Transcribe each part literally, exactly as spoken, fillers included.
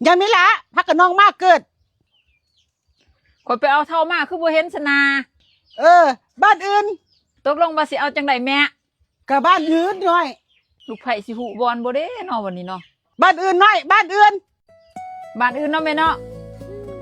ยังนี่ละ ผักกะนองมาเกิด ข่อยไปเอาเฒ่ามาคือบ่เห็นสนา เออ บ้านอื่น ตกลงว่าสิเอาจังใดแม่ กะบ้านอื่นน้อย ลูกไผสิฮู้บ่อนบ่เด้เนาะวันนี้เนาะ บ้านอื่นน้อย บ้านอื่น บ้านอื่นเนาะแม่เนาะ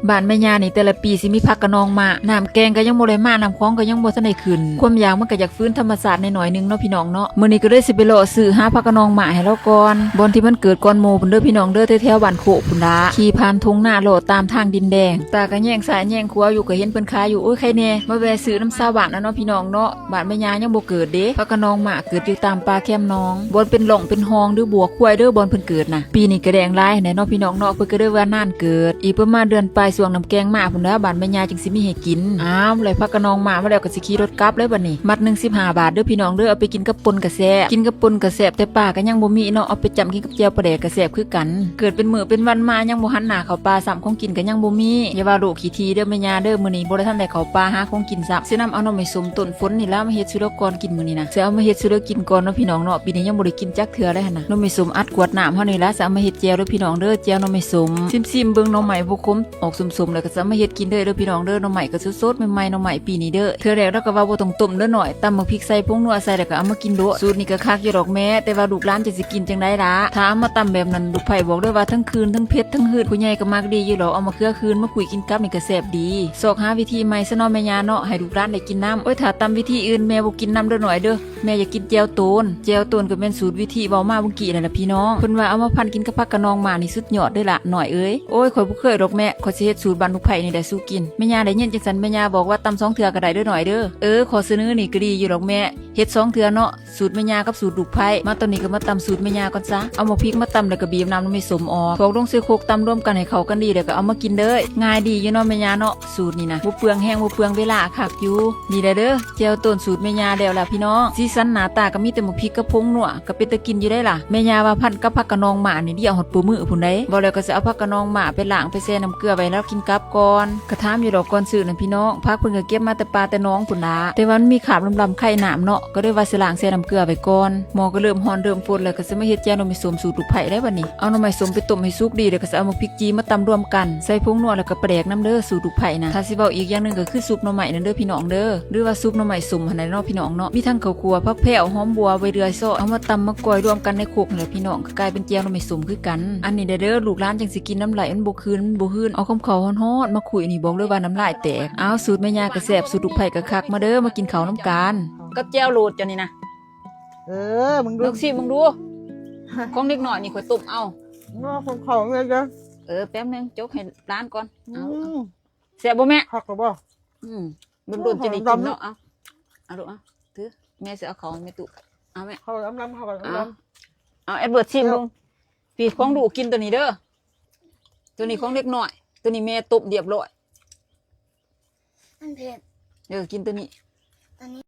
บ้านแม่ย่านี่แต่ละปีสิมีผักกะนองมา น้ำแกงก็ยังบ่ได้มา น้ำของก็ยังบ่ทันได้ขึ้น ความอยากมันก็อยากฟื้นธรรมชาติหน่อยๆนึงเนาะพี่น้องเนาะ มื้อนี้ก็เลยสิไปเลาะซื้อหาผักกะนองมาให้ลาวก่อน บ่อนที่มันเกิดก่อนหมู่พุ้นเด้อพี่น้องเด้อ แถวๆบ้านโคกพุ้นล่ะ ขี่ผ่านทุ่งนาเลาะตามทางดินแดง ตาก็แยงซ้ายแยงขวาอยู่ก็เห็นเพิ่นขายอยู่ โอ้ย ใครแน่ มาแวะซื้อนำชาวบ้านนะเนาะพี่น้องเนาะ บ้านแม่ย่ายังบ่เกิดเด้ ผักกะนองมาเกิดอยู่ตามป่าแคมหนอง บ่อนเป็นหล่องเป็นหองหรือบวกควายเด้อ บ่อนเพิ่นเกิดน่ะ ปีนี้ก็แดงหลายแหน่เนาะพี่น้องเนาะ เพิ่นก็เลยว่านานเกิด อีกประมาณเดือนปลายช่วงน้ำแกงมาพุ้นแหล้ว บ้านแม่ย่าจึงสิมีให้กิน อ้าว ได้ผักกะนองมามาแล้วก็สิขี่รถกลับเลยบัดนี้ มัดหนึ่งสิบห้าบาทเด้อพี่น้องเด้อ เอาไปกินกับป่นก็แซ่บ กินกับป่นก็แซ่บ แต่ปลาก็ยังบ่มีเนาะ เอาไปจ้ำกินกับแจ่วปลาแดกก็แซ่บคือกัน เกิดเป็นมื้อเป็นวันมายังบ่หันหน้าเข้าป่าซ้ำ ของกินก็ยังบ่มี อย่าว่าโลกขี้ถี่เด้อแม่ย่าเด้อ มื้อนี้บ่ได้ทันได้เข้าป่าหาของกินซ้ำ สินำเอาหน่อไม้ส้มต้นฝนนี่ล่ะมาเฮ็ดสู่ลาวก่อนกินมื้อนี้นะ สิเอามาเฮ็ดสู่ลาวกินก่อนเนาะพี่น้องเนาะ ปีนี้ยังบ่ได้กินจักเทื่อเลยหั่นนะ หน่อไม้ส้มอัดขวดน้ำเฮานี่ล่ะ สิเอามาเฮ็ดแจ่วเด้อพี่น้องเด้อ แจ่วหน่อไม้ส้ม ซิมๆเบิ่งหน่อไม้บ่ขม ออกส้มๆแล้วก็สิเอามาเฮ็ดกินเด้อเด้อพี่น้องเด้อ หน่อไม้ก็สดๆใหม่ๆ หน่อไม้ปีนี้เด้อ เทื่อแรกลาวก็ว่าบ่ต้องต้มเด้อน้อย ตำบักพริกใส่ผงนัวใส่แล้วก็เอามากินโลด สูตรนี้ก็คักอยู่ดอกแม่ แต่ว่าลูกหลานจะสิกินจังใดล่ะ ถ้าเอามาตำแบบนั้น ลูกไผบอกเด้อว่าทั้งคืนทั้งเผ็ดทั้งหืด ผู้ใหญ่ก็มักดีอยู่ดอก เอามะเขือคืนมากุ้ยกินกับนี่ก็แซ่บดี ซอกหาวิธีใหม่ซะเนาะแม่ย่าเนาะ ให้ลูกหลานได้กินนำ โอ้ย ถ้าตำวิธีอื่นแม่บ่กินนำเด้อน้อยเด้อ แม่อยากกินแจ่วโตน แจ่วโตนก็แม่นสูตรวิธีเว้ามาเมื่อกี้นั่นล่ะพี่น้อง เพิ่นว่าเอามาพันกินกับผักกะนองมานี่สุดยอดเด้อล่ะน้อยเอ้ย โอ้ย ข่อยบ่เคยดอกแม่ ข่อยสิเฮ็ดสูตรบ้านลูกไผนี่แหละสู่กิน แม่ย่าได้ยินจังซั่น แม่ย่าบอกว่าตำสองเทื่อก็ได้เด้อน้อยเด้อ เออ ข้อเสนอนี่ก็ดีอยู่ดอกแม่ เฮ็ดสองเทื่อเนาะ สูตรแม่ย่ากับสูตรลูกไผ มาตอนนี้ก็มาตำสูตรแม่ย่าก่อนซะ เอาหมากพริกมาตำแล้วก็บีบน้ำหน่อไม้ส้มออก พอกลงใส่โคกตำรวมกันให้เข้ากันดีแล้วก็เอามากินเลย ง่ายดีอยู่เนาะแม่ย่าเนาะ สูตรนี่นะ บ่เปลืองแฮงบ่เปลืองเวลาคักอยู่ นี่แหละเด้อ แจ่วโตนสูตรแม่ย่าแล้วล่ะพี่น้อง สีสันหน้าตาก็มีแต่หมากพริกกับผงนัว ก็เป็นตากินอยู่ได้ล่ะ แม่ย่าว่าพันกับผักกะนองมานี่เดี๋ยวฮอดปูมื้อพุ้นใด เว้าแล้วก็สิเอาผักกะนองมาไปล้างไปแช่น้ำเกลือไว้แล้วกินกับก่อน ก็ถามอยู่ดอกก่อนซื้อนั่นพี่น้อง ผักเพิ่นก็เก็บมาแต่ป่าแต่หนองพุ้นล่ะ แต่ว่ามันมีคราบลำๆไข่น้ำเนาะ ก็เลยว่าสิล้างแช่น้ำเกลือไว้ก่อน หม้อก็เริ่มร้อนเริ่มฝนแล้ว ก็สิมาเฮ็ดแจ่วหน่อไม้ส้มสูตรลูกไผได้บัดนี้ เอาหน่อไม้ส้มไปต้มให้สุกดี แล้วก็สิเอาหมากพริกจี่มาตำรวมกัน ใส่ผงนัวแล้วก็ปลาแดกนำเด้อ สูตรลูกไผนะ ถ้าสิเว้าอีกอย่างหนึ่งก็คือซุปหน่อไม้นั่นเด้อพี่น้องเด้อ หรือว่าซุปหน่อไม้ส้มหั่นน่ะเนาะพี่น้องเนาะ มีทั้งข้าวคั่ว ผักแพร้ว หอมบัว ใบเดือยซอย เอามาตำมาก้อยรวมกันในโคกนั่นแหละพี่น้อง ก็กลายเป็นแจ่วหน่อไม้ส้มคือกัน อันนี้เด้อ ลูกหลานจังสิกินน้ำลายมันบ่คืนมันบ่หืน เอาคำข้าวฮ้อนๆมาคุยนี่บอกเลยว่าน้ำลายแตก อ้าว สูตรแม่ย่าก็แซ่บ สูตรลูกไผก็คัก มาเด้อ มากินข้าวนำกัน กับแจ่วโลดจ้ะนี่นะ เออ มึงดู ลองชิมมึงดู ของเด็กน้อยนี่ข่อยต้มเอา งอของเขาเลยจ้ะ เออ แป๊บนึง จกให้ร้านก่อน อื เอา ม แซ่บบ่แม่ คักหรือบ่ อืม โดนๆจะได้กินเนาะ เอา เอาลูก เอา ถือ แม่สิเอาของแม่ตุ๊ เอาแม่ เขาลำๆเขา เอา ลำๆ เอา เอ็ดเวิร์ดชิมเบิ่ง พี่ของลูกกินตัวนี้เด้อ ตัวนี้ของเด็กน้อย ตัวนี้แม่ต้มเรียบร้อย มันเผ็ด เออ กินตัวนี้ อันนี้